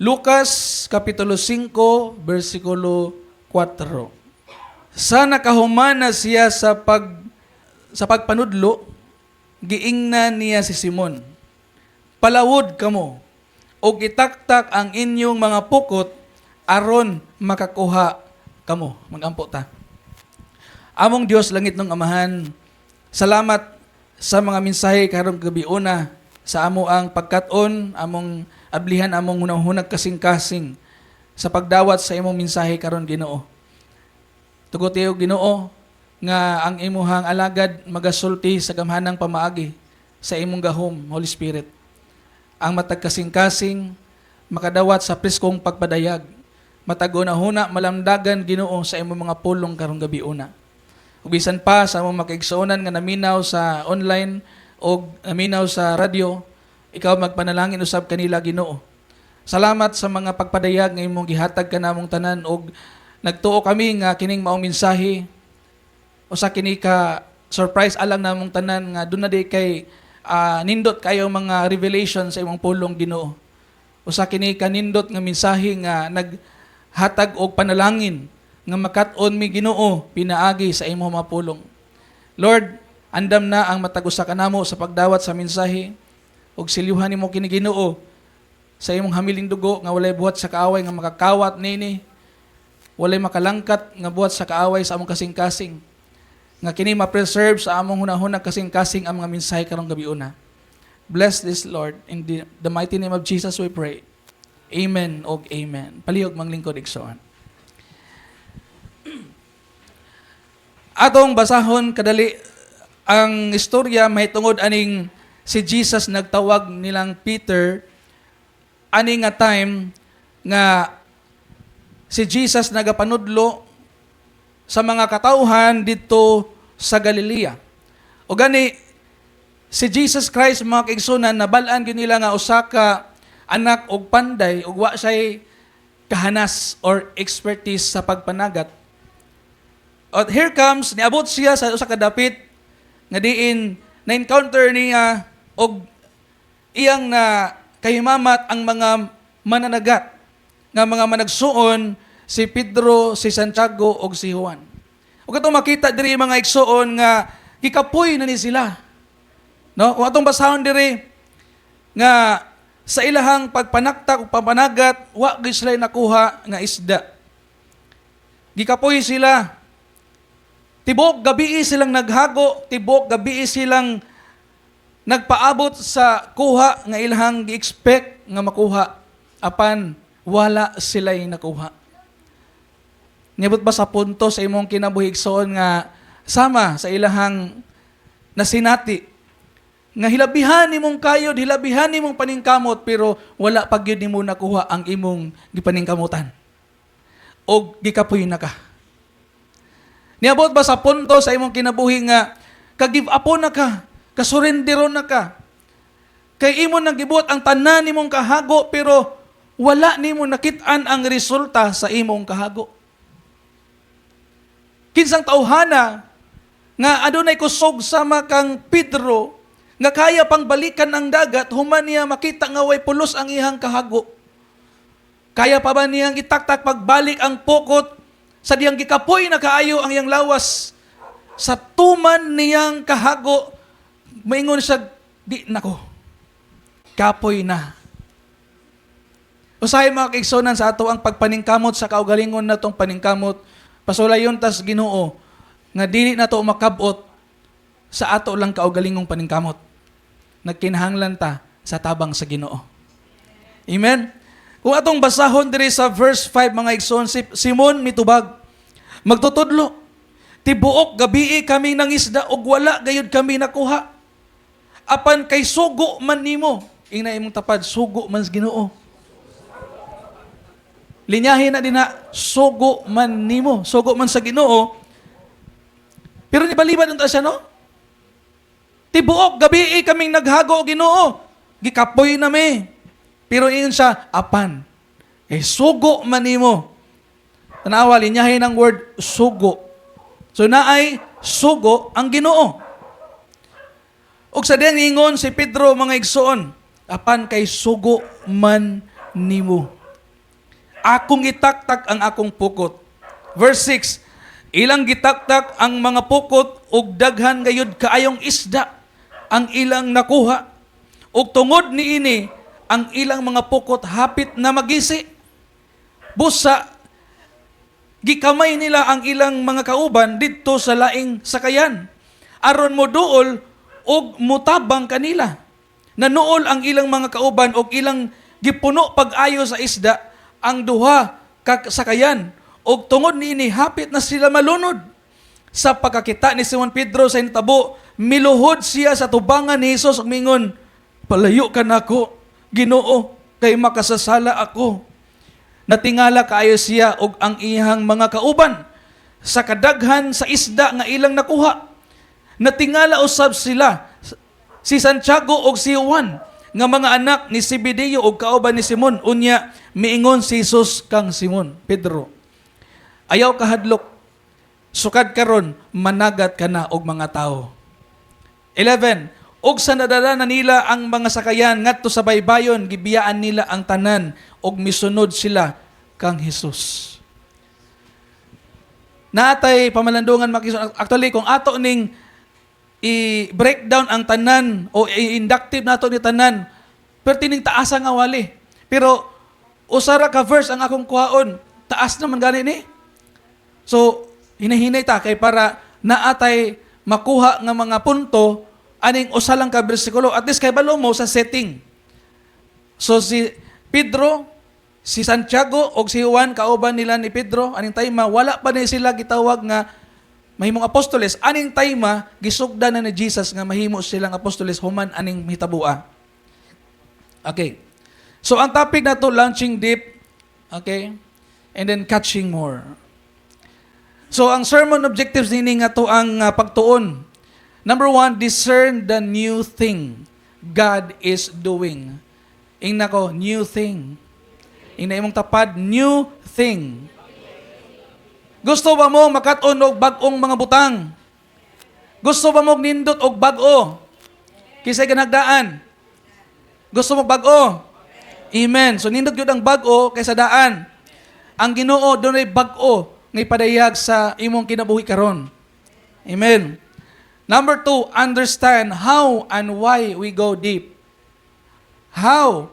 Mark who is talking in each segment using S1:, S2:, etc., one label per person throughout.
S1: Lucas Kapitulo 5, versikulo 4. Sa nakahuman na siya sa pagpanudlo, giingnan niya si Simon, "Palawod kamo og itaktak ang inyong mga pukot aron makakuha kamo." Magampo ta. Among Dios langitnong Amahan, salamat sa mga mensahe karong gabiuna sa amo ang pagkat-on, among ablihan among hunahunag kasing-kasing sa pagdawat sa imong mensahe karon, Ginoo. Tugot og Ginoo nga ang imuhang alagad magasulti sa gamhanang pamaagi sa imong gahom, Holy Spirit. Ang matag kasing-kasing makadawat sa preskong pagpadayag. Matag hunahuna malamdagan, Ginoo, sa imong mga pulong karong gabiuna. Ug bisan pa sa among makaigsuonan nga naminaw sa online o naminaw sa radyo, ikaw magpanalangin usab kanila, Ginoo. Salamat sa mga pagpadayag nga imong gihatag kanamong tanan og nagtuo kami nga kining maong mensahe usa kini ka surprise alang namong tanan nga duna di kay nindot kayo mga revelation sa imong pulong, Ginoo. Usa kini ka nindot nga mensahe nga naghatag og panalangin nga makat-on mi, Ginoo, pinaagi sa imong mga pulong. Lord, andam na ang matag usa kanamo sa pagdawat sa mensahe ug silyuhan nimo kini, Ginoo, sa imong hamiling dugo nga walay buhat sa kaaway nga makakawat nini, walay makalangkat nga buhat sa kaaway sa among kasing-kasing nga kini ma-preserve sa among hunahuna kasing-kasing ang mga mensahe karong gabiuna. Bless this, Lord. In the mighty name of Jesus we pray. Amen og amen. Palihog manglingkod, igsoon. Atong basahon kadali ang istorya mahitungod aning si Jesus nagtawag nilang Peter ani nga time nga si Jesus nagapanudlo sa mga katawhan didto sa Galilea. O gani si Jesus Christ, mga kaigsunan, nabal-an gyud nila nga usa ka anak og panday ug wa siya'y kahanas or expertise sa pagpanagat. At here comes, niabot siya sa usa ka dapit nga diin na-encounter niya og iyang na kahimamat ang mga mananagat nga mga managsuon, si Pedro, si Santiago ug si Juan. Ug atong makita diri, mga igsuon, nga gikapoy na ni sila. No? Kung atong basahon diri nga sa ilahang pagpanaktak ug pamanagat, wa gyud sila nakuha nga isda. Gikapoy sila. Tibok gabi silang naghago, tibok gabi silang nagpaabot sa kuha nga ilahang gi-expect nga makuha apan wala sila'y nakuha. Niabot ba sa punto sa imong kinabuhi, igsoon, nga sama sa ilahang nasinati nga hilabihan nimong kayod, hilabihan nimong paningkamot, pero wala pa gyud nimo nakuha ang imong gipaningkamutan? Og gikapoy na ka. Niabot ba sa punto sa imong kinabuhi nga ka-give up na ka, kasurrender na ka? Kay imo nang gibuhat ang tanan nimong kahago pero wala nimo nakit-an ang resulta sa imong kahago. Kinsang tawhana nga adunay kusog sama kang Pedro nga kaya pang balikan ang dagat human niya makita nga way pulos ang iyang kahago? Kaya pa ba niyang itaktak pagbalik ang pukot sa diyang gikapoy na kaayo ang iyang lawas sa tuman niyang kahago? Maingon siya, "Di nako. Kapoy na." Usahay, mga kaigsunan, sa ato ang pagpaningkamot sa kaugalingon natong paningkamot, pasulayon tas Ginoo nga dili nato makabot sa ato lang kaugalingong paningkamot. Nagkinahanglan ta sa tabang sa Ginoo. Amen. Kung atong basahon diri sa verse 5, mga igsoon, si Simon mitubag, "Magtutudlo, tibuok gabii kami nangisda ug wala gayud kami nakuha. Apan kay sugo man nimo." Ingna imong tapad, "Sugo man sa Ginoo." Linyahin na din na, "Sugo man nimo." Sugo man sa Ginoo. Pero nibalibad unta siya, no? "Tibuok gabii kaming naghago, Ginoo. Gikapoy na mi." Pero ingon siya, "Apan kay sugo man nimo." Tanawa, linyahin ang word "sugo." So naay sugo ang Ginoo. Ug sa diyang ingon si Pedro, mga igsoon, "Apan kay sugo man nimo." Akong itaktak ang akong pukot. Verse 6, ilang gitaktak ang mga pukot ug daghan gayud kaayong isda ang ilang nakuha. Ug tungod niini, ang ilang mga pukot hapit na magisi. Busa gikamay nila ang ilang mga kauban didto sa laing sakayan aron moduol og mutabang kanila. Nanuol ang ilang mga kauban og ilang gipuno pag-ayo sa isda ang duha ka sakayan og tungod niini hapit na sila malunod. Sa pagkakita ni Simon Pedro sa hinitabo, miluhod siya sa tubangan ni Hesus ug mingon, "Palayo ka nako, Ginoo, kay makasasala ako." Natingala kaayo siya og ang iyang mga kauban sa kadaghan sa isda nga ilang nakuha. Natingala usab sila si Santiago og si Juan nga mga anak ni Zebedeo og kauban ni Simon. Unya miingon si Jesus kang Simon Pedro, "Ayaw kahadlok. Sukad karon managat ka na og mga tao." 11. Og sa nadala na nila ang mga sakayan ngadto sa baybayon, gibiyaan nila ang tanan og misunod sila kang Hesus. Naa tay pamalandungan, mga igsoon. Actually, kung ato ning i-breakdown ang tanan o i-inductive nato ni tanan, pero tining taasa nga wali. Pero usa ra ka verse ang akong kuhaon. Taas naman gani ni. So, hinahinay ta kay para naa tay makuha nga mga punto aning usa lang ka bersikulo, at least kay balo mo sa setting. So si Pedro, si Santiago og si Juan, kauban nila ni Pedro aning time, wala pa ni sila gitawag nga mahimong apostoles. Aning time, gisugdan na ni Jesus nga mahimo silang apostoles human aning hitabua. Okay. So ang topic nato, launching deep, okay? And then catching more. So ang sermon objectives nini nga to ang pagtuon. Number one, discern the new thing God is doing. Ingna ko, new thing. Ingna imong tapad, new thing. Gusto ba mo makat-on og bag-ong mga butang? Gusto ba mo nindot og bag-o? Kinsay ganagdaan? Gusto mo bag-o? Amen. So nindot gyud ang bag-o kaysa daan. Ang Ginoo dunay bag-o nga ipadayag sa imong kinabuhi karon. Amen. Number two, understand how and why we go deep. How?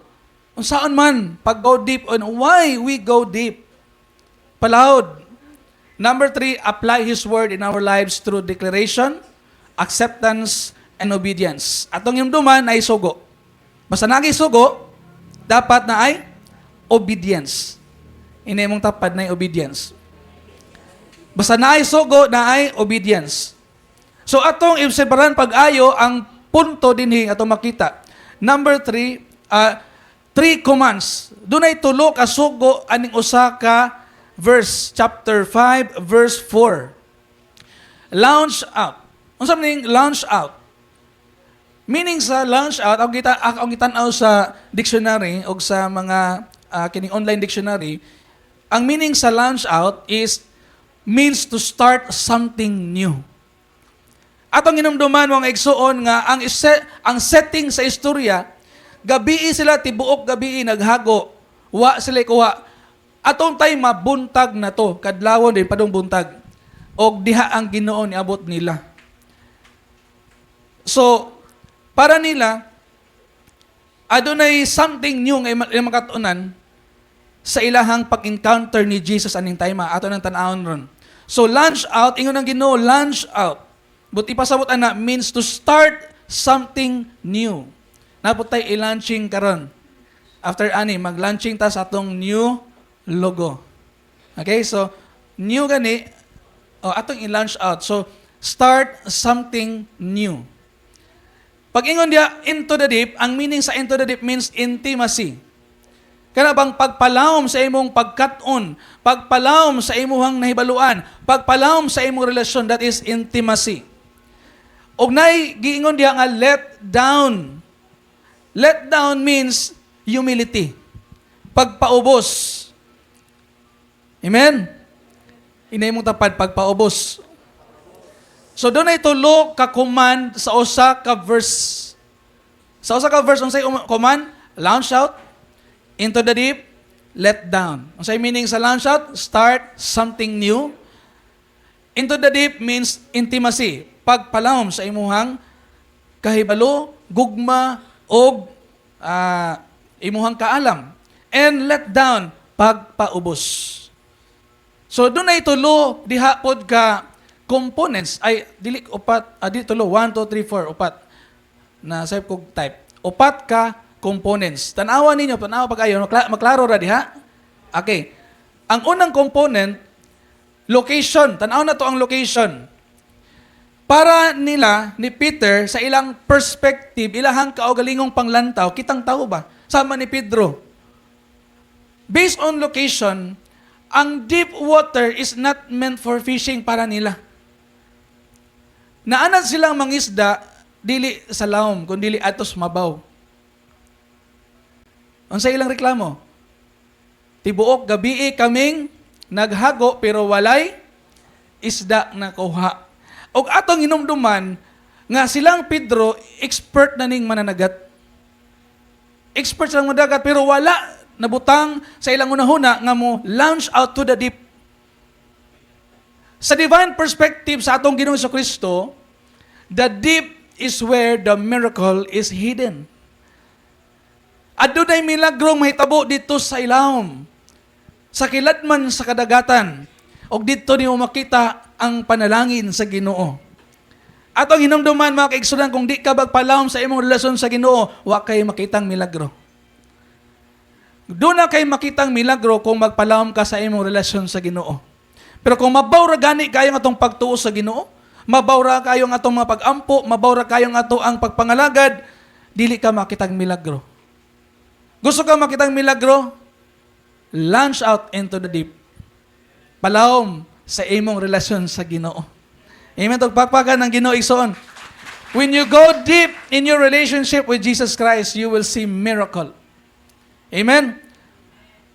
S1: Unsaon man pag go deep and why we go deep? Palahod. Number three, apply His word in our lives through declaration, acceptance, and obedience. Atong hinumduman ay sugo. Basta naay sugo, dapat naay obedience. Ingna imong tapad, naay obedience. Basta naay sugo, naay obedience. So atong obserbaran pag-ayo ang punto dinhi atong makita. Number three, three commands. Dunay tulo ka sugo aning usa ka verse, chapter 5 verse 4. Launch out. Unsa man ning launch out? Meaning sa launch out, ang gitan-aw sa dictionary o sa mga kining online dictionary, ang meaning sa launch out is means to start something new. Atong hinumduman, mga igsuon, nga ang setting sa istorya, gabii sila, tibuok gabii naghago, wa sila kuha. Atong time mabuntag na to, kadlawon din padung buntag. Og diha ang Ginoo niabot nila. So, para nila, adunay something new nga ilang makatunan sa ilahang pag-encounter ni Jesus aning time, ato nang tan-awon ron. So launch out, ingon ang Ginoo, launch out. But ipasabot ana means to start something new. Naa pod tay i-launching karon. After ani mag-launching ta sa atong new logo. Okay, so new gani oh, atong i-launch out. So start something new. Pag ingon diya into the deep, ang meaning sa into the deep means intimacy. Kana bang pagpalawom sa imong pagkat-on, pagpalawom sa imong nahibaluan, pagpalawom sa imong relasyon, that is intimacy. Og nay giingon diha nga let down. Let down means humility. Pagpaubos. Amen? Ingna imong tapad, pagpaubos. So dunay tulo ka command sa usa ka verse. Sa usa ka verse, unsay command? Launch out, into the deep, Let down. Ang say meaning sa launch out? Start something new. Into the deep means intimacy. Pagpalawom sa imuhang kahibalo, gugma, og imuhang kaalam. And let down, pagpaubos. So duna tulo diha pod ka components ay dili upat, dili tulo, 1 2 3 4, upat na sa kog type. Upat ka components. Tanawa ninyo, tanawa pag ayo, maklaro ra diha. Okay. Ang unang component, location. Tanaw na to ang location. Para nila ni Peter, sa ilang perspective, ilahang kaugalingong panglantaw, kitang tao ba? Sama ni Pedro. Based on location, ang deep water is not meant for fishing para nila. Naanad silang mangisda dili sa lawom, kun dili atos mabaw. Unsa ilang reklamo? "Tibuok gabii kaming naghago pero walay isda na kuha." Og atong hinumduman nga silang Pedro, expert na ning mananagat. Expert silang madagat pero wala nabutang sa ilang hunahuna nga mo launch out to the deep. Sa divine perspective sa atong Ginoong Kristo, the deep is where the miracle is hidden. Adunay milagrong mahitabo dito sa ilawom. Sa kiladman sa kadagatan. Og dito nimo makita ang panalangin sa Ginoo. Atong hinumduman, mga kaigsuonan, kung di ka magpalawom sa imong relasyon sa Ginoo, wa kay makitang milagro. Duna kay makitang milagro kung magpalawom ka sa imong relasyon sa Ginoo. Pero kung mabaw ra gani kayo ang atong pagtuo sa Ginoo, mabaw ra kayo ang atong mga pag-ampo, mabaw ra kayo ang ato ang pagpangalagad, dili ka makitang milagro. Gusto ka makitang milagro? Launch out into the deep. Palawom sa imong relasyon sa Ginoo. Amen. Tugpakpakan ng Ginoo, igsoon. When you go deep in your relationship with Jesus Christ, you will see miracle. Amen.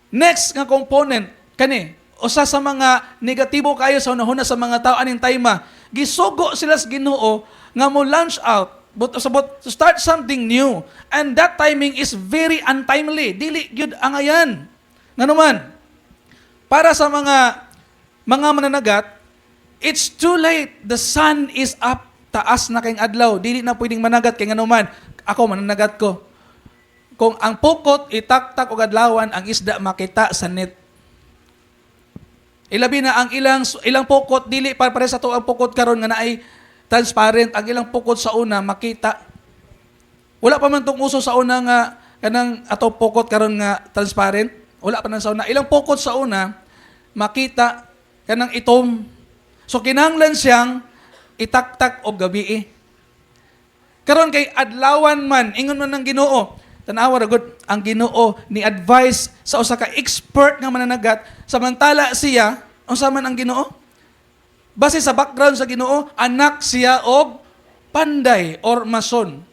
S1: Next nga component kani, usa sa mga negatibo kayo sa unahuna sa mga tao aning time, gisugo sila sa Ginoo nga mo launch out but sabot to start something new. And that timing is very untimely. Dili gyud angayan. Nganuman, para sa mga mananagat, it's too late. The sun is up. Taas na kay adlaw. Dili na pwedeng managat kay nganuman. Ako, mananagat ko. Kung ang pukot itaktak og adlawan, ang isda makita sa net. Ilabi na ang ilang ilang pukot, dili pa pare sa to ang pukot karon nga naay transparent. Ang ilang pukot sa una, makita. Wala pa man tong uso sa una nga kanang ato pukot karon nga transparent. Wala pa nang sa una. Ilang pukot sa una, makita, kanang itom. So kinahanglan siyang itaktak og gabi. Karon kay adlawan man, ingon man ng Ginoo. Tanawa ra gud ang Ginoo ni advice sa usa ka expert nga mananagat, samantala siya, unsa man ang Ginoo? Base sa background sa Ginoo, anak siya og panday or mason.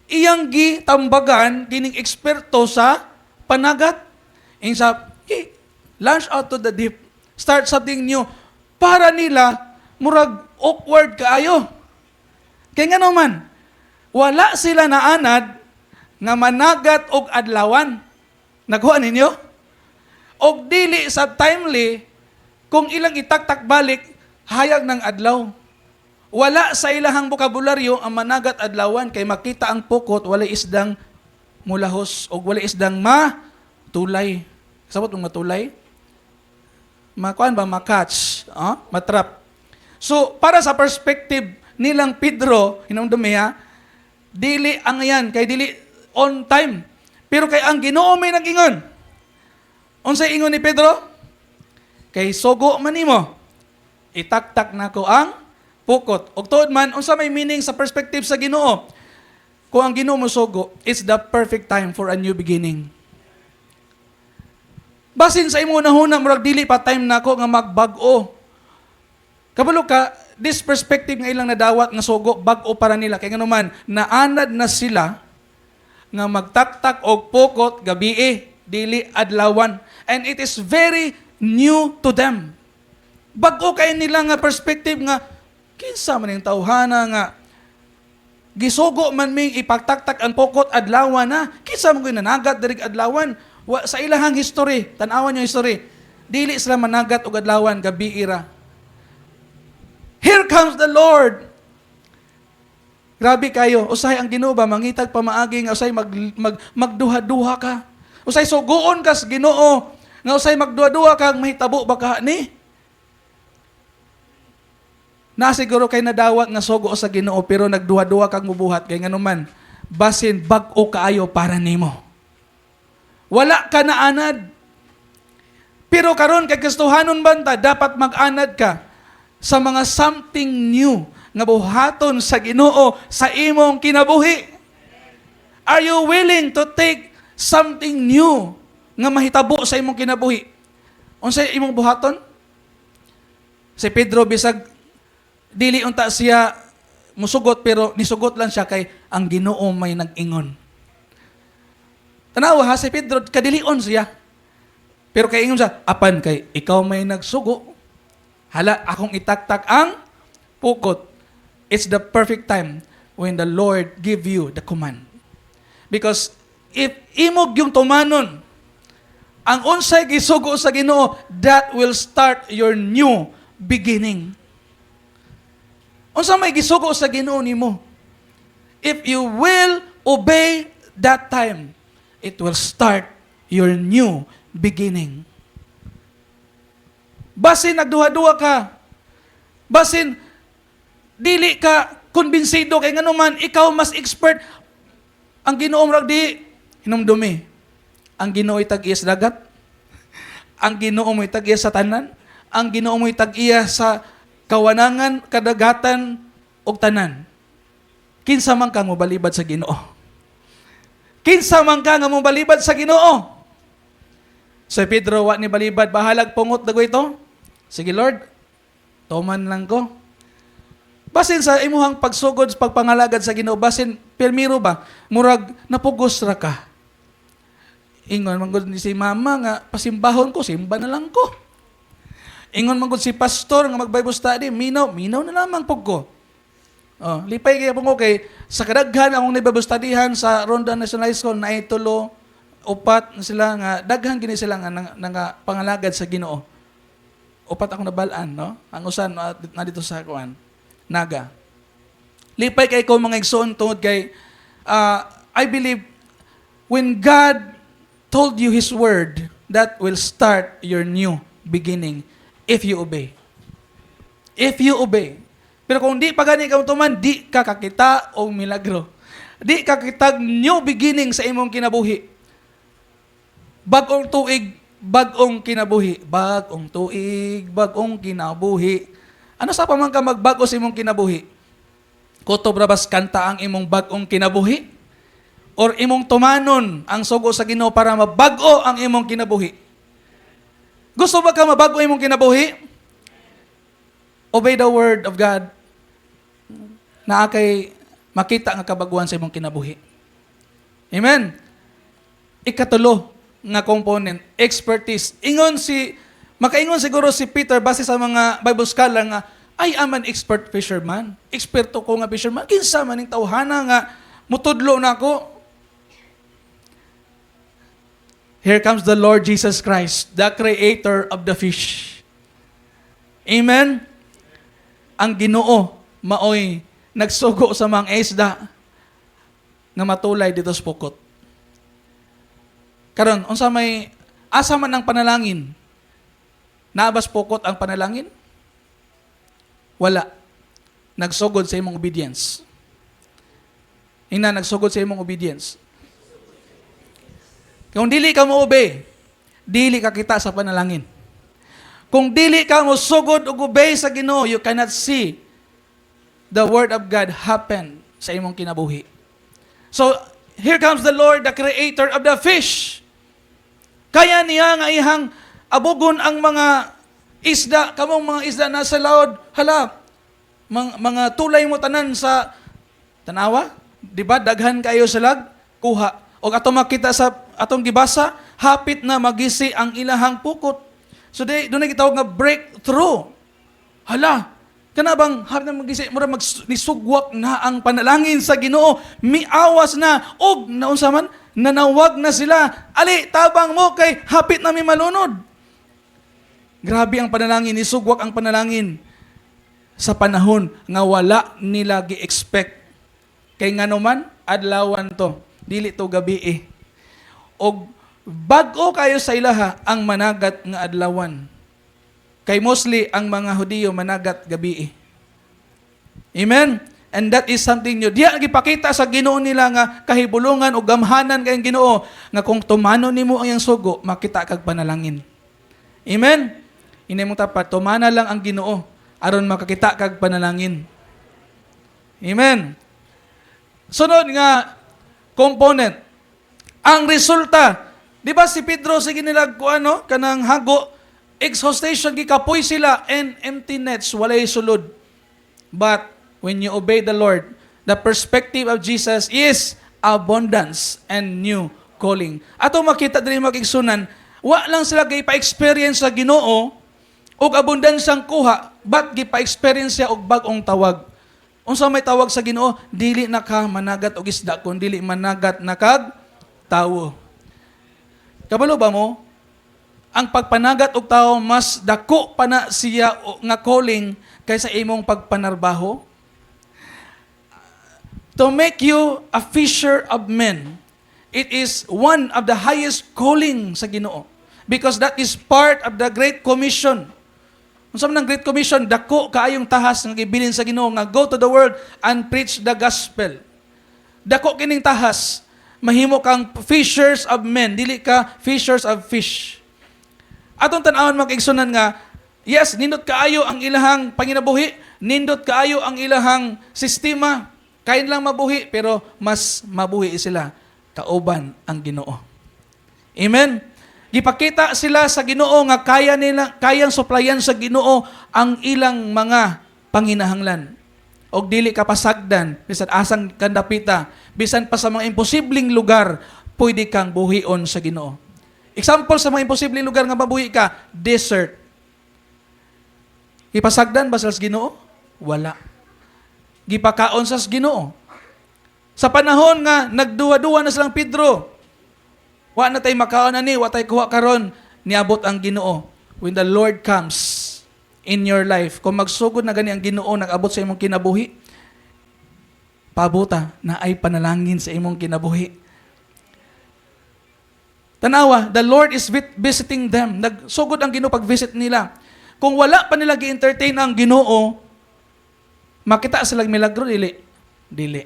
S1: Iyang gitambagan kining eksperto sa panagat. Ingon sa, "Hey, launch out to the deep. Start something new." Para nila, murag awkward kaayo. Kaya nga naman, wala sila naanad nga managat og adlawan. Nakuha ninyo? Og dili sa timely kung ilang itaktak balik, hayag ng adlaw. Wala sa ilahang bokabularyo ang managat adlawan kay makita ang pukot, wala isdang mulahos o wala isdang matulay. Sabot mong matulay? Makuan ba? Ma-catch, ah? Matrap. So, para sa perspective nilang Pedro, hinumdumi ha, dili ang yan, kay dili on time. Pero kay ang Ginoo may nag-ingon. Unsay ingon ni Pedro? "Kay sugo man nimo, itaktak nako ang pukot." Og tuod man, unsa may meaning sa perspective sa Ginoo? Kung ang Ginoo mo sugo, it's the perfect time for a new beginning. Basin sa imong hunahuna, murag dili pa time nako nga magbag-o. Kabalo ka, this perspective nga ilang nadawat nga sugo, bag-o para nila. Kay nganuman, naanad na sila nga magtaktak og pukot gabi, dili adlawan. And it is very new to them. Bag-o kay nila nga perspective nga kinsa man yung tawhana nga gisugo man ming ipagtaktak ang pukot adlawan na, kinsa man ko'y nanagat diri adlawan? Wa, sa ilahang history, tan-awan yung history, dili sila managat og adlawan, gabii ra. Here comes the Lord. Grabe kayo. Usahay ang Ginoo ba mangitag pamaagi nga usahay magduha-duha ka. Usahay suguon ka sa Ginoo nga usahay magduha-duha ka, mahitabo ba ka ni? Na siguro kay nadawat nga sugo sa Ginoo pero nagduha-duha kag mubuhat kay nganuman basin bag-o kaayo para nimo. Wala ka na anad. Pero karon kay Kristohanon banta, dapat mag-anad ka sa mga something new nga buhaton sa Ginoo sa imong kinabuhi. Are you willing to take something new nga mahitabo sa imong kinabuhi? Unsay imong buhaton? Si Pedro, bisag dili unta siya musugot, pero nisugot lang siya kay ang Ginoo may nag-ingon. Tanawa ha, si Pedro kadilion siya. Pero kay ingon siya, "Apan kay ikaw may nagsugo, hala akong itaktak ang pukot." It's the perfect time when the Lord give you the command. Because if imo gyung tumanon ang unsay gisugo sa Ginoo, that will start your new beginning. Unsa may gisugo sa Ginoo nimo? If you will obey that time, it will start your new beginning. Basin nagduha-duha ka. Basin dili ka kumbinsido kay nganuman ikaw mas expert. Ang Ginoo murag di hinumdumi. Ang Ginoo tag-iya sa dagat. Ang Ginoo mo'y tag-iya sa tanan. Ang Ginoo mo'y tag-iya sa kawanangan, kadagatan ug tanan. Kinsa man kang mobalibad sa Ginoo? Kinsa man ka nga mobalibad sa Ginoo? Si Pedro wa ni balibad, bahalag pungot dago ito. "Sige Lord, tuman lang ko." Basin sa imuhang pagsugod sa pagpangalagad sa Ginoo, basin pirmiro ba, murag napugos ra ka. Ingon man gud ni si mama nga pasimbahon ko, simba na lang ko. Ingon man gud si pastor nga mag Bible study, minaw, minaw na lamang pug ko. Oh, lipay kaya po ko kay sa kadaghan akong ni Bible studyhan sa Ronda National High School na tulo, upat na sila nga daghan gini sila nga nga pangalagad sa Ginoo. Upat akong nabal-an, no? Ang usan na dito sa kuan, Naga. Lipay kay ko, mga igsoon, tungod kay I believe when God told you His word, that will start your new beginning if you obey. If you obey. Pero kung di pa gani ka tuman, di ka kakita og milagro. Di ka kakita new beginning sa imong kinabuhi. Bag-ong tuig, bag-ong kinabuhi. Bag-ong tuig, bag-ong kinabuhi. Ano sa pa man ka magbago sa imong kinabuhi? Kutob ra bas kanta ang imong bag-ong kinabuhi? Or imong tumanon ang sugo sa Ginoo para mabag-o ang imong kinabuhi? Gusto ba ka mabago imong kinabuhi? Obey the word of God. Naa kay makita nga kabaguhan sa imong kinabuhi. Amen. Ikatulo nga component, expertise. Ingon si makaingon siguro si Peter base sa mga Bible scholar nga, "I am an expert fisherman. Eksperto ko nga fisherman. Kinsa man ning tawhana nga mutudlo nako?" Here comes the Lord Jesus Christ, the creator of the fish. Amen? Ang Ginoo maoy nagsugo sa mga isda nga matulay dito sa pukot. Karon, unsa may asa man ang panalangin? Naa bas pukot ang panalangin? Wala. Nagsugod sa imong obedience. Ina, nagsugod sa imong obedience. Kung dili ka mo obey, dili ka kita sa panalangin. Kung dili ka mo sugod og obey sa Ginoo, you cannot see the word of God happen sa imong kinabuhi. So, here comes the Lord, the creator of the fish. Kaya niya nga ihang abugon ang mga isda, kamong mga isda nasa laod, hala, mga tulay mo tanan sa tanawa, di ba? Daghan kayo sa lag, kuha. O atong makita sa atong gibasa, hapit na magisi ang ilahang pukot. So di, doon na gitawag nga breakthrough. Hala, Kana bang hapit na magisi, mura mag nisugwak na ang panalangin sa Ginoo, miawas na og naunsa man, nanawag na sila. "Ali, tabang mo kay hapit na mi malunod." Grabe ang panalangin, nisugwak ang panalangin sa panahon nga wala nila gi-expect. Kay ngano man, adlawan to, dili to gabi eh. Og bag-o kayo sa ilaha ang managat nga adlawan. Kay mostly ang mga Hudiyo managat gabi eh. Amen? And that is something new. Diya gipakita sa Ginoo nila nga kahibulungan o gamhanan kay Ginoo nga kung tumano nimo ang iyang sugo, makita kag panalangin. Amen? Ingna imong tapat, tumana lang ang Ginoo aron makakita kag panalangin. Amen. Sunod nga component, ang resulta, di ba si Pedro, sige nila ko ano, kanang hago, exhaustion, gikapoy sila and empty nets, walay sulod. But when you obey the Lord, the perspective of Jesus is abundance and new calling. Ato makita diri, mga kaigsuonan, wa lang sila gipa-experience sa Ginoo og abundansyang kuha, but gipa-experience siya og bag-ong tawag. Unsa may tawag sa Ginoo? Dili na ka managat og isda kun dili managat na kag tawo. Kabalo ba mo? Ang pagpanagat og tao, mas dako pa na siya nga calling kaysa imong pagpanarbaho. To make you a fisher of men, it is one of the highest calling sa Ginoo. Because that is part of the Great Commission. Unsa man ang Great Commission? Dako kaayong tahas nga gibilin sa Ginoo nga go to the world and preach the gospel. Dako kining tahas. Mahimo kang fishers of men, dili ka fishers of fish. Atong tan-awon, mga kaigsuonan, nga yes, nindot kaayo ang ilahang panginabuhi, nindot kaayo ang ilahang sistema. Kain lang mabuhi, pero mas mabuhi sila kauban ang Ginoo. Amen. Gipakita sila sa Ginoo nga kaya nila, kayang suplayan sa Ginoo ang ilang mga panginahanglan. Og dili ka pasagdan bisan asang kandapita, bisan pa sa mga imposibleng lugar, pwede kang buhion sa Ginoo. Example sa mga imposibleng lugar nga mabuhi ka, desert. Gipasagdan ba sa Ginoo? Wala. Gipakaon sa Ginoo. Sa panahon nga nagduwa-duwa na silang Pedro, "Wa na tay makaon ani, wa tay kuha karon," niabot ang Ginoo. When the Lord comes in your life, kung magsugod na gani ang Ginoo nag-abot sa imong kinabuhi, pabuta na ay panalangin sa imong kinabuhi. Tanawa, the Lord is visiting them. Nagsugod ang Ginoo pag-visit nila. Kung wala pa nila gi-entertain ang Ginoo, makita sila milagro, dili? Dili.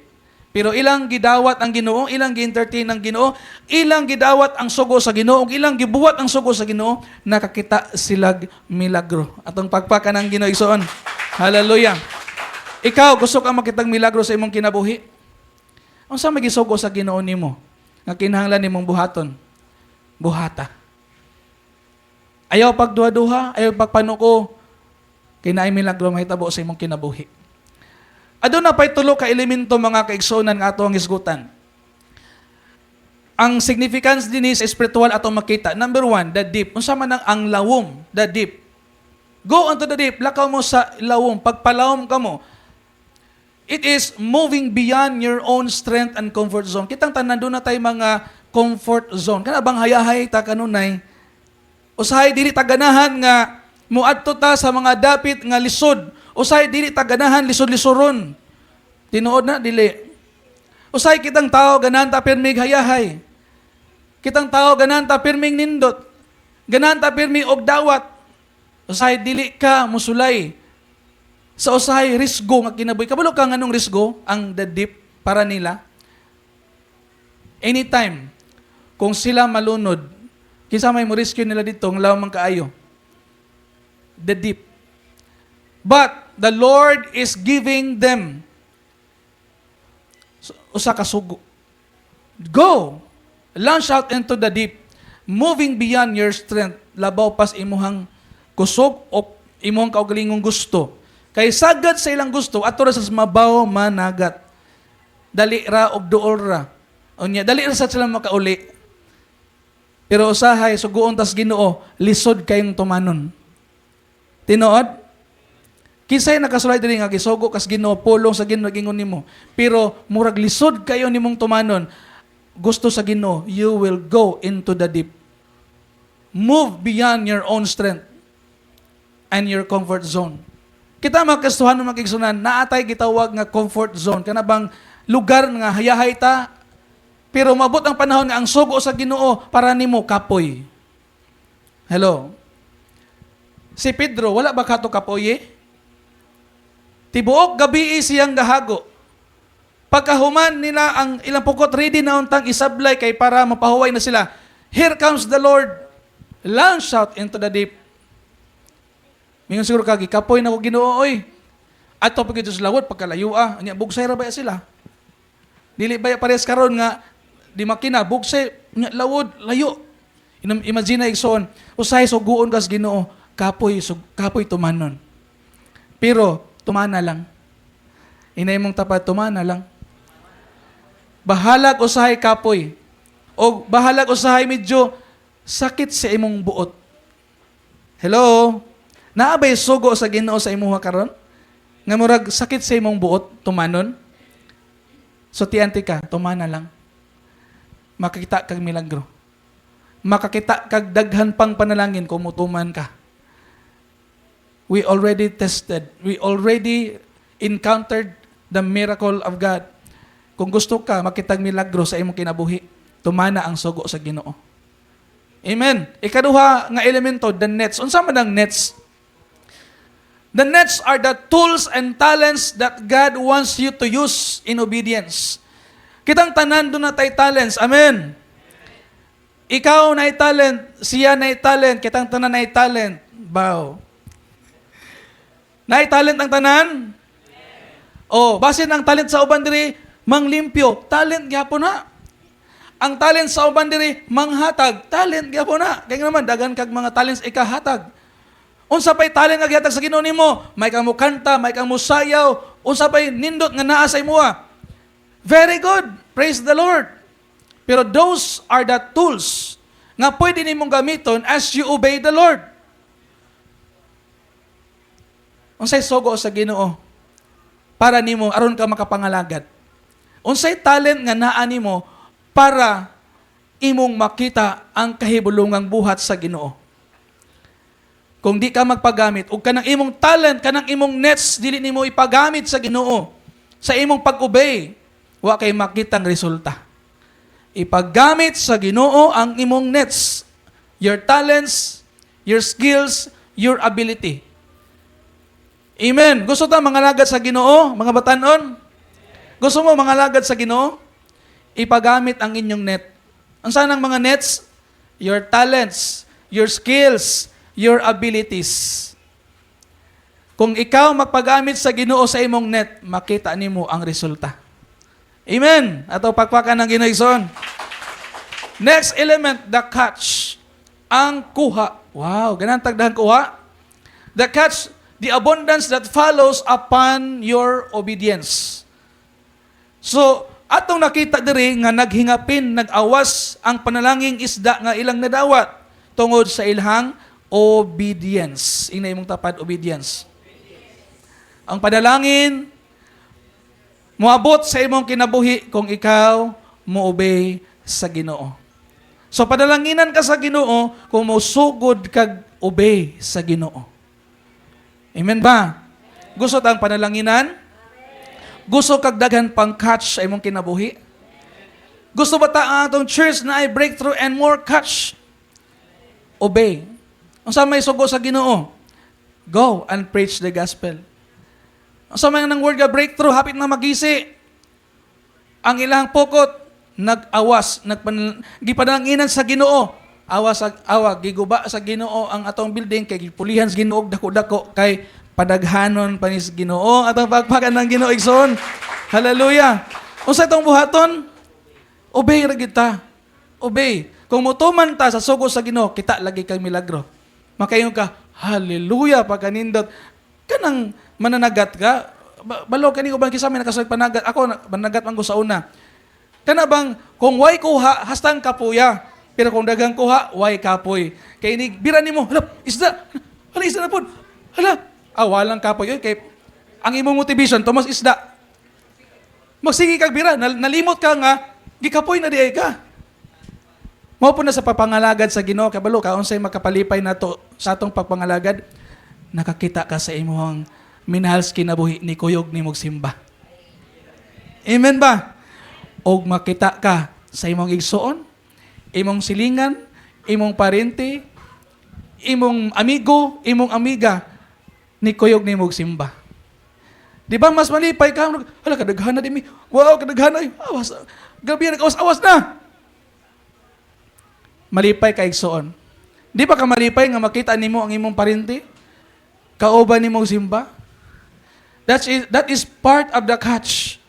S1: Pero ilang gidawat ang Ginoo, ilang gi-entertain ang Ginoo, ilang gidawat ang sugo sa Ginoo, ug ilang gibuhat ang sugo sa Ginoo, nakakita silag milagro. Atong pagpakan ang Ginoo, igsoon. Hallelujah. Ikaw, gusto ka makitang milagro sa imong kinabuhi? Unsa may gisugo sa Ginoo nimo nga kinahanglan nimong buhaton? Buhata. Ayaw pagduha-duha, ayaw pagpanuko, kay naay milagro mahitabo sa imong kinabuhi. Aduna pa'y tulo ka elemento, mga kaigsuonan, nga ato ang hisgutan. Ang significance dinhi sa spiritual atong makita. Number one, the deep. Unsa man ang lawom, the deep. Go unto the deep, lakaw mo sa lawom, pagpalawom ka mo. It is moving beyond your own strength and comfort zone. Kitang tanan duna tay mga comfort zone. Kana bang hayahay ta kanunay? Usahay dili ta ganahan nga muadto ta sa mga dapit nga lisod. Usahay dili ta ganahan lisod-lisuron. Tinuod na dili? Usahay kitang tao, ganahan ta pirmig hayahay. Kitang tao, ganahan ta pirming nindot. Ganahan ta pirmi og dawat. Usahay dili ka musulay sa usahay risgo nga kinabuhi. Kabalo ka nganong risgo ang the deep para nila? Anytime, kung sila malunod, kinsa may mo rescue nila dito ang lawom man kaayo? The deep. But the Lord is giving them usa ka sugo. Go! Launch out into the deep. Moving beyond your strength. Labaw pas imuhang kusog o imuhang kaugalingong gusto. Kay sagad sa ilang gusto, ato ra sa mabaw managat. Dali ra og duol ra. Unya, dali ra sa sila makauli. Pero usahay suguon tas Ginoo, lisod kayong tumanon. Tinuod? Kinsay nakasulay diri nga gisugo kas Ginoo, pulong sa Ginoo gingon nimo? Pero murag lisod kayo nimong tumanon. Gusto sa Ginoo, you will go into the deep. Move beyond your own strength and your comfort zone. Kita mga Kristohano, mga kaigsuonan, naa tay gitawag nga comfort zone. Kana bang lugar nga hayahay ta, pero mabot ang panahon nga ang sugo sa Ginoo para nimo kapoy. Hello. Si Pedro, wala ba kato kapoy eh? Tibuok gabi siyang gahago. Pagkahuman nila ang ilang pukot, ready na untang isablay kay para mapahuway na sila. Here comes the Lord. Launch out into the deep. Mingon siguro ka, "Gikapoy na ko, Ginoo oy." Ato pag sa lawod pagkalayo ah, nya bugsay ra ba sila? Dili ba parehas karon nga di makina bugsay nya lawod layo. Imagine na, igsoon, usahay suguon kas Ginoo, kapoy sug kapoy tumanon. Pero tumana lang. Inay mong tapat, tumana lang. Bahalag usahay kapoy. O bahalag usahay medyo sakit sa imong buot. Hello? Naa bay sugo sa Ginoo sa imuha karon? Nga murag sakit sa imong buot tumanon? So tianti ka, tumana lang. Makakita kag milagro. Makakita kag daghan pang panalangin kung mutuman ka. We already tested. We already encountered the miracle of God. Kung gusto ka makitag milagro sa imong kinabuhi, tumana ang sugo sa Ginoo. Amen. Ikaduha nga elemento, the nets. Unsa man ang nets? The nets are the tools and talents that God wants you to use in obedience. Kitang tanan duna tay talents. Amen. Ikaw na talent, siya na talent, kitang tanan na talent. Bow. Naay talent ang tanan? Oh, basin ang talent sa uban diri manglimpyo, talent gyapon na. Ang talent sa uban diri manghatag, talent gyapon na. Kaya naman daghan kag mga talents ikahatag. Unsa pay talent nga gihatag sa Ginoo nimo? May kang mokanta, may kang mosayaw, unsa pay nindot nga naa sa imuha? Very good. Praise the Lord. Pero those are the tools nga pwede nimong gamiton as you obey the Lord. Unsay sugo sa Ginoo para nimo aron ka makapangalagad? Unsay talent nga naa nimo para imong makita ang kahibulungang buhat sa Ginoo? Kung di ka magpagamit ug kanang imong talent, kanang imong nets dili nimo ipagamit sa Ginoo sa imong pag-obey, wa kay makitang resulta. Ipagamit sa Ginoo ang imong nets, your talents, your skills, your ability. Amen. Gusto ta mangalagad sa Ginoo, mga batanon? Gusto mo mangalagad sa Ginoo? Ipagamit ang inyong net. Ang sanang mga nets? Your talents, your skills, your abilities. Kung ikaw magpagamit sa Ginoo sa imong net, makita nimo ang resulta. Amen. Ato pakpakan ng Ginoo, igsoon. Next element, the catch. Ang kuha. Wow, ganahan tag daghang kuha. The catch, the abundance that follows upon your obedience. So, atong nakita diri nga naghingapin, nag-awas ang panalanging isda nga ilang nadawat tungod sa ilang obedience. Inay mong tapad, obedience. Ang panalangin moabot sa imong kinabuhi kung ikaw mo-obey sa Ginoo. So panalanginan ka sa Ginoo kung mosugod kag obey sa Ginoo. Amen ba? Gusto tang panalanginan? Gusto kag daghan pang catch sa imong kinabuhi? Gusto ba ta ang atong church naay breakthrough and more catch? Obey. Unsa may sugo sa Ginoo? Go and preach the gospel. Unsa may nang word nga breakthrough, hapit na magisi. Ang ilang pukot nag-awas, gipanalanginan sa Ginoo. Awas sa awa giguba sa Ginoo ang atong building kay gipulihan sa Ginoo og dako-dako kay padaghanon pa ni sa Ginoo. Atong pagpakan ng Ginoo, igsoon. Hallelujah. Unsa itong buhaton? Obey ra gyud ta. Obey. Kung motuman ta sa sugo sa Ginoo, kita lagi kag milagro. Makaingon ka, "Hallelujah," pagkanindot. Kanang mananagat ka, balo kani uban kisa may nakasulay panagat. Ako managat man ko sa una. Kana bang kung way kuha, hastang kapuya. Pero kung daghang kuha, way kapoy. Kay ni bira nimo, hala, isda. Hala, isda na pod. Hala, Ah, walang kapoy. Oy, kay ang imong motivation, tumas isda. Magsige kag bira, nalimot ka nga gikapoy na diay ka. Mao po na sa pagpangalagad sa Ginoo, kabalo ka unsay makapalipay nato sa atong pagpangalagad, nakakita ka sa imong minahal sa kinabuhi ni kuyog ni simba. Amen ba? Og makita ka sa imong igsuon, imong silingan, imong parente, imong amigo, imong amiga, ni kuyog ni simba. Di ba mas malipay ka? Hala, kadaghan na di mi. Wow, kadaghan na. Awas. Grabe, nag-awas-awas na. Malipay ka, igsuon. Di ba ka malipay nga makita nimo ang imong parente? Kauban nimo simba? That is part of the catch.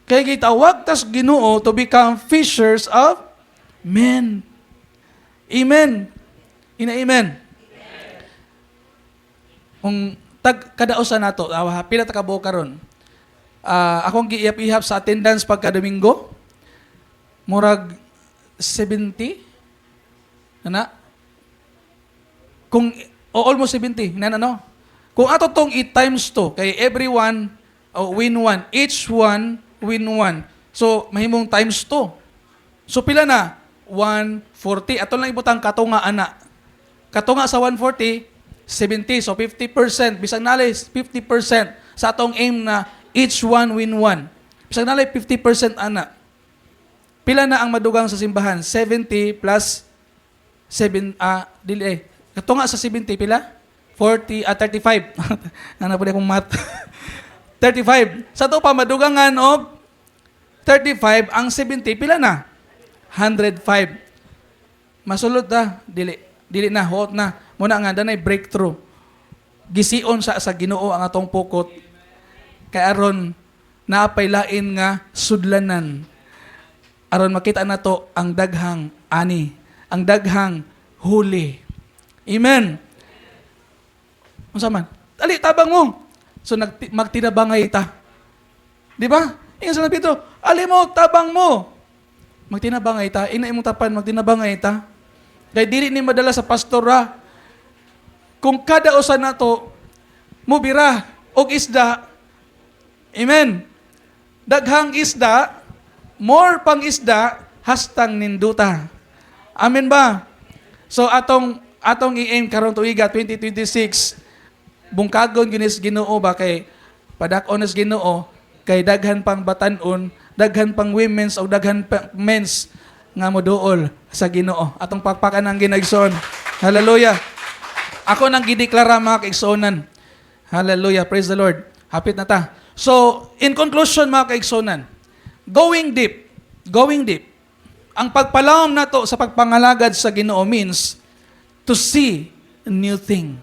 S1: Kay gitawag tas Ginoo to become fishers of men. Amen. Ina amen. Kung tag kada usa nato, pila ta ka karon? Akong giihap-ihap sa attendance pagka Domingo, murag 70 na. Kung o almost 70 na no. Kung ato tong i times 2 kay everyone, oh, win one, each one win one. So mahimong times 2. So pila na? 140. Ato lang ibutang katunga ana. Katunga sa 140, 70. So 50%. Bisag nalay 50% sa atong aim na each one win one. Bisag nalay 50% ana. Pila na ang madugang sa simbahan? 70 plus 7, dili eh. Katunga sa 70 pila? 40, 35. Ano po akong math? 35. Sa to pa madugangan og 35 ang 70, pila na? 105. Masulod ta, dili. Dili na, huot na. Muna nga danay breakthrough. Gision sa Ginoo ang atong pukot. Kay aron naapay lain nga sudlanan. Aron makita nato ang daghang ani, ang daghang huli. Amen. Unsa man? Dali, tabang mo. So magtinabangay ta. Di ba? Ingon sa Pedro, ali mo, tabang mo. Magtinabangay ta. Ina imong tapan, magtinabangay ta. Kay dili ni madala sa pastora. Kung kada usa nato mubira og isda, amen. Daghang isda, more pang isda, hastang ninduta. Amen ba? So atong atong i-aim karon tuiga 2026, bungkagon ginis Ginoo ba, kay padak-on as Ginoo kay daghan pang batanon, daghan pang women's o daghan pang men's nga moduol sa Ginoo. Atong pakpakan ang Ginoo. Hallelujah. Ako nang gideklara, mga kaigsuonan. Hallelujah. Praise the Lord. Hapit na ta. So, in conclusion, mga kaigsuonan, going deep, going deep. Ang pagpalawom nato sa pagpangalagad sa Ginoo means to see a new thing.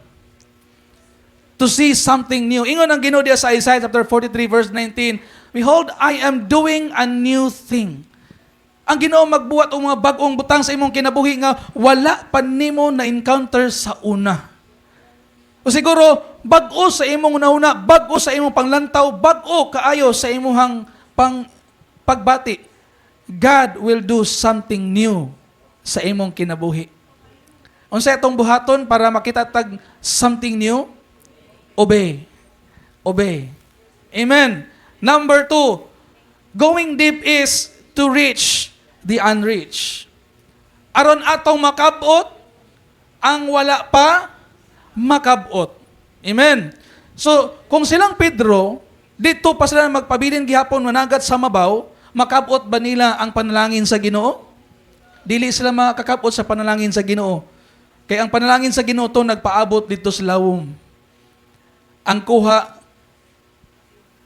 S1: To see something new. Ingon ang Ginoo diya sa Isaiah chapter 43 verse 19, "Behold, I am doing a new thing." Ang Ginoo magbuhat og mga bag-ong butang sa imong kinabuhi nga wala pa nimo na encounter sa una. O siguro bag-o sa imong una, bag-o sa imong panglantaw, bag-o kaayo sa imong pang pagbati. God will do something new sa imong kinabuhi. Unsa itong buhaton para makita tag something new? Obey. Obey. Amen. Number two, going deep is to reach the unreached. Aron atong makabot ang wala pa makabot. Amen. So, kung silang Pedro, dito pa sila magpabilin gihapon managat sa mabaw, makabot ba nila ang panalangin sa Ginoo? Dili sila makakabot sa panalangin sa Ginoo. Kay ang panalangin sa Ginoo to nagpaabot dito sa lawom. Ang kuha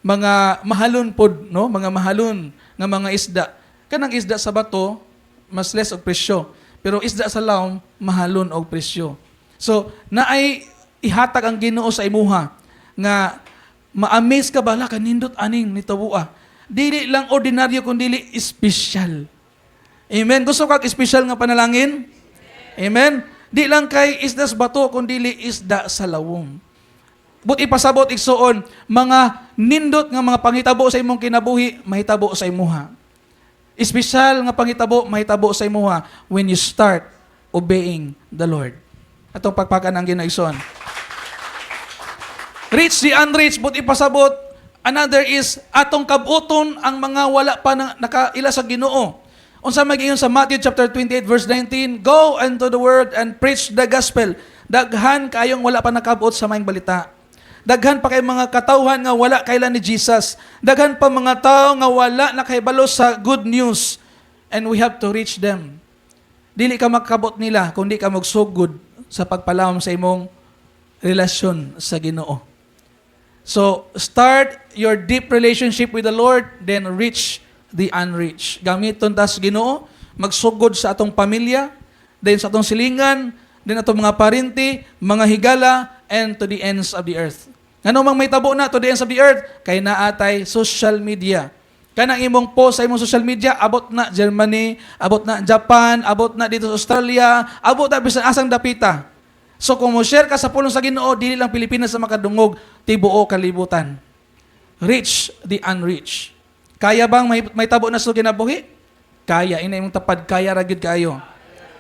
S1: mga mahalon pod, no, mga mahalon nga mga isda. Kanang isda sa bato mas less og presyo, pero isda sa lawom mahalon og presyo. So naay ihatag ang Ginoo sa imuha nga ma-amaze ka ba, kanindot aning nitawua. Dili lang ordinaryo kun dili espesyal. Amen. Gusto kag espesyal nga panalangin? Amen. Di lang kay isda sa bato kun dili isda sa lawom. But ipasabot, igsuon, mga nindot nga mga panghitabo sa imong kinabuhi, mahitabo sa imuha. Espesyal nga panghitabo, mahitabo sa imuha when you start obeying the Lord. Atong pakpakan ang Ginoo, igsoon. Reach the unreached, but ipasabot. Another is atong kabuton ang mga wala pa na, nakaila sa Ginoo. Unsa may giingon sa Matthew chapter 28 verse 19, "Go into the world and preach the gospel." Daghan kayong wala pa nakabot sa maayong balita. Daghan pa kay mga katawhan nga wala kaila ni Jesus. Daghan pa mga tao nga wala nakahibalo sa good news. And we have to reach them. Dili ka makabot nila kung di ka magsugod sa pagpalawom sa imong relasyon sa Ginoo. So, start your deep relationship with the Lord, then reach the unreached. Gamiton ta sa Ginoo, magsugod sa atong pamilya, then sa atong silingan, then atong mga parinti, mga higala, and to the ends of the earth. Ngano mang mahitabo na to the ends of the earth? Kay naa tay social media. Kanang imong post sa imong social media, abot na Germany, abot na Japan, abot na dito sa Australia, abot na bisan asang dapita. So kung mo share ka sa pulong sa Ginoo, dili lang Pilipinas sa makadungog, tibuok kalibutan. Reach the unreached. Kaya bang mahitabo na sa kinabuhi? Kaya. Ina imong tapad, kaya ra gyud kayo.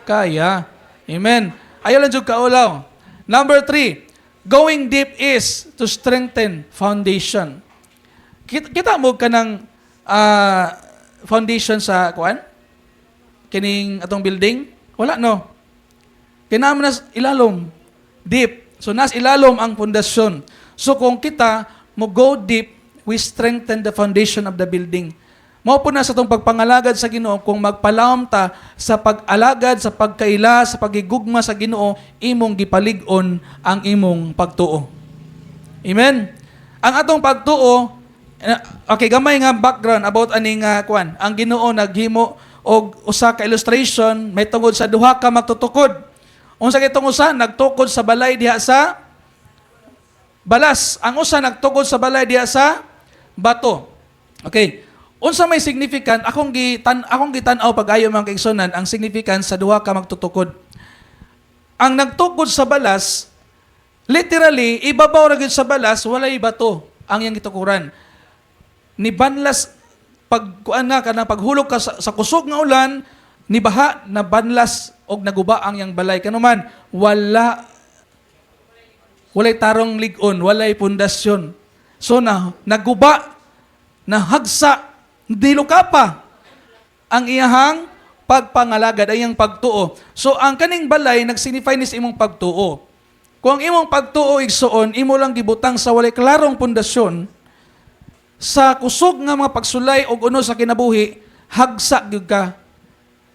S1: Kaya. Amen. Ayaw lang jud kaulaw. Number 3, going deep is to strengthen foundation. Kita mo kanang foundation sa kuan? Kining atong building? Wala, no? Kinahanglan nas ilalom. Deep. So nas ilalom ang pundasyon. So kung kita mo go deep, we strengthen the foundation of the building. Mao po na sa atong pagpangalagad sa Ginoo, kung magpalawom ta sa pag-alagad, sa pagkaila, sa pagigugma sa Ginoo, imong gipalig-on ang imong pagtuo. Amen. Ang atong pagtuo, okay, gamay nga background about aning kuan. Ang Ginoo naghimo og usa ka illustration may tungod sa duha ka magtutukod. Unsa kay usa nagtukod sa balay diha sa balas. Ang usa nagtukod sa balay diha sa bato. Okay. Unsa may significant akong gitan-aw pag-ayo, mga kaigsunan, ang significant sa duha ka magtutukod? Ang nagtukod sa balas, literally ibabaw ra gyud sa balas, walay bato ang iyang gitukuran. Nibanlas pag kuan nga kanang paghulog ka sa kusog nga ulan, nibaha, nabanlas og naguba ang iyang balay. Kanuman walay tarong lig-on, walay pundasyon. So na naguba, nahagsa, niluka pa ang iyahang pagpangalagad, ang iyang pagtuo. So ang kaning balay nagsignify ni sa imong pagtuo. Kung ang imong pagtuo, igsuon, imo lang gibutang sa walay klarong pundasyon, sa kusog nga mga pagsulay og uno sa kinabuhi, hagsa gyud ka.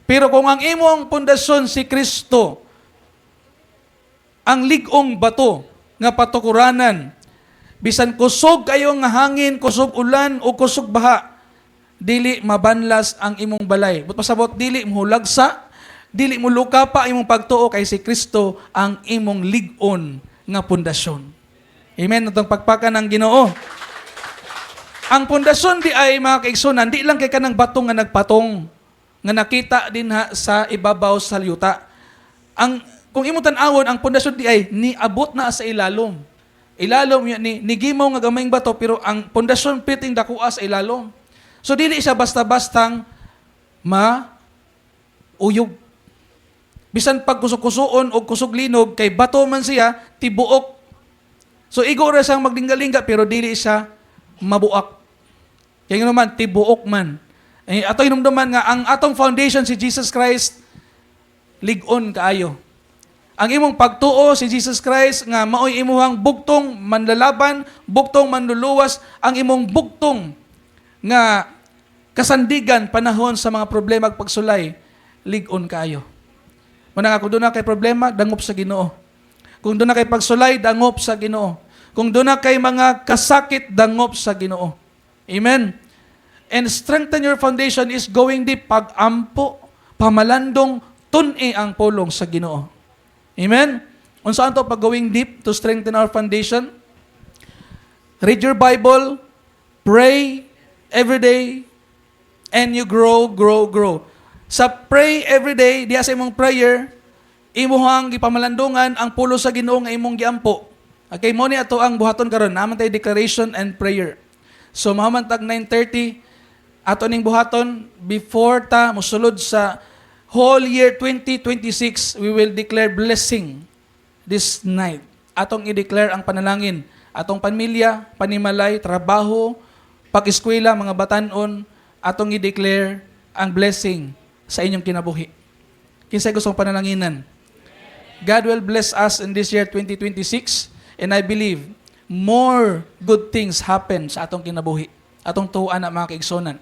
S1: Pero kung ang imong pundasyon si Kristo, ang lig-ong bato nga patukuranan, bisan kusog kayo nga hangin, kusog ulan o kusog baha, dili mabanlas ang imong balay. But pasabot, dili mo hulagsa, dili mo luka pa imong pagtuo kay si Kristo ang imong lig-on nga pundasyon. Amen. Atong pagpakan ng Ginoo. Ang pundasyon di ay, mga kaigsunan, di lang kay kanang bato nga nagpatong nga nakita din ha sa ibabaw sa yuta. Ang kung imo tan-awon, ang pundasyon di ay niabot na sa ilalom. Ilalom yun ni nigimaw nga gamayng bato, pero ang pundasyon piting dakua sa ilalom. So dili siya basta-bastang ma uyog. Bisan pag kusog-kusuon o kusog linog, kay bato man siya, tibuok. So igo ra siyang maglingga-lingga pero dili siya mabuak. Kaya nga naman, tibuok man. Eh, ato hinumduman nga ang atong foundation si Jesus Christ, lig-on kaayo. Ang imong pagtuo si Jesus Christ nga maoy imuhang bugtong manlalaban, bugtong manluluwas, ang imong bugtong nga kasandigan panahon sa mga problema ug pagsulay, lig-on kaayo. Muna nga kung duna kay problema, dangop sa Ginoo. Kung duna kay pagsulay, dangop sa Ginoo. Kung duna kay mga kasakit, dangop sa Ginoo. Amen. And strengthen your foundation is going deep, pag-ampo, pamalandong, tun-i ang pulong sa Ginoo. Amen. Unsa to pag going deep to strengthen our foundation? Read your Bible, pray every day, and you grow, grow, grow. Sa pray every day, diya sa imong prayer, imuhang gipamalandungan ang pulong sa Ginoo nga imong giampo. Okay, mo ni ato ang buhaton karon. Naa man tay declaration and prayer. So mahuman tag 9:30, ato ning buhaton before ta mosulod sa whole year 2026. We will declare blessing this night. Atong i-declare ang panalangin. Atong pamilya, panimalay, trabaho, pag-eskwela, mga batanon, atong i-declare ang blessing sa inyong kinabuhi. Kinsay gustong panalanginan? God will bless us in this year 2026, and I believe more good things happen sa atong kinabuhi. Atong tuoan na, mga kaigsuonan.